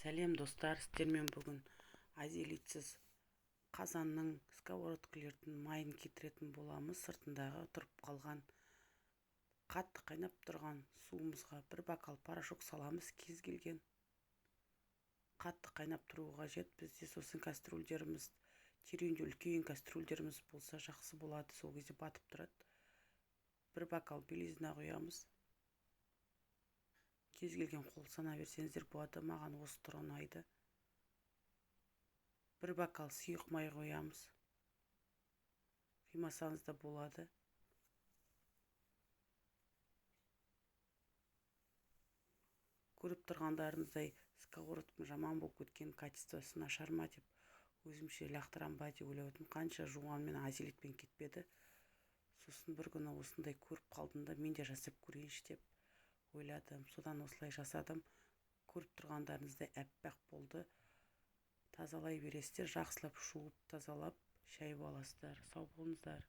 Сәлем, достар! Сіздермен бүгін озолитсіз қазанның, сковородкалердің майын кетіретін боламыз. Сыртындағы тұрып қалған. Қатты қайнап тұрған суымызға бір бокал порошок саламыз, кез келген. Қатты қайнап тұруы қажет бізде. Сосын кастрюльдеріміз тереңде, үлкен кастрюльдеріміз болса, жақсы болады, сол кезде батып тұрады. Бір бокал Белизна құямыз. Кез келген қол сана берсеңіздер болады, маған осы түрі ұнайды. Бір бокал сұйық май қоямыз, құймасаңыз да болады. Көріп тұрғандарыңыздай, сковородкам жаман болып кеткен, качествосы нашар ма деп, өзімше лақтырам ба деп ойлап едім. Қанша жуғанмен, озолитпен кетпеді. Сосын бір күні осындай көріп қалдым да, мен де жасап көрейінші деп ойладым. Содан осылай жасадым. Көріп тұрғандарыңыздай, аппақ болды. Тазалай бересіздер, жақсылап жуып, тазалап, шайып аласыздар. Сау болыңыздар!